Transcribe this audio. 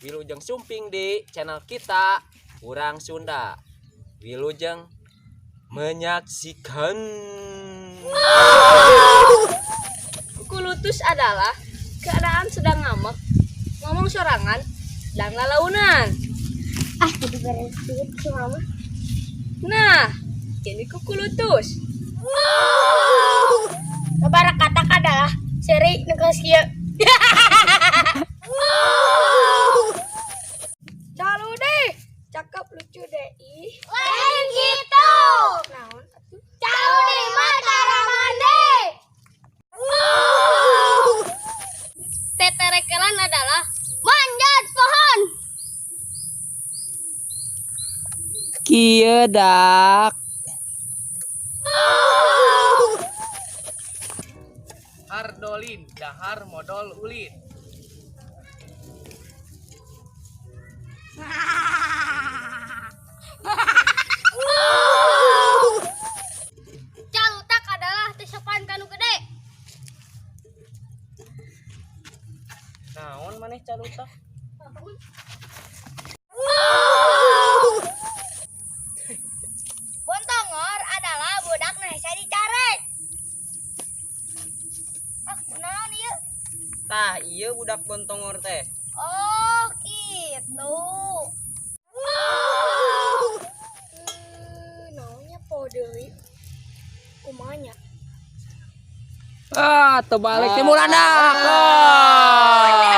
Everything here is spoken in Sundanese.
Wilujeng sumping di channel kita Urang Sunda. Wilujeng menyaksikan. Kulutus adalah keadaan sedang ngambek, ngomong sorangan, dan lalaunan. Ah, jadi beres duit si mama. Nah, ini kukulutus. Kabar katak adalah seri nu geus kieu. Calu deh, cakep lucu deh ih. Lain gitu. Naon atuh? Calu deh mah cara mandi. Teterekelan adalah Manjat pohon. Kieu dak. Hardolin dahar modol ulin. Calutak adalah teu sopan ka nu gede. Naon maneh calutak? Bontongor adalah budak nu hese dicarek. Ah, kunaon ieu? Tah, ieu budak bontongor teh. Oh, gitu. Naonnya po deui? Kumaha nya? Ah, terbalik timur anak. Ah.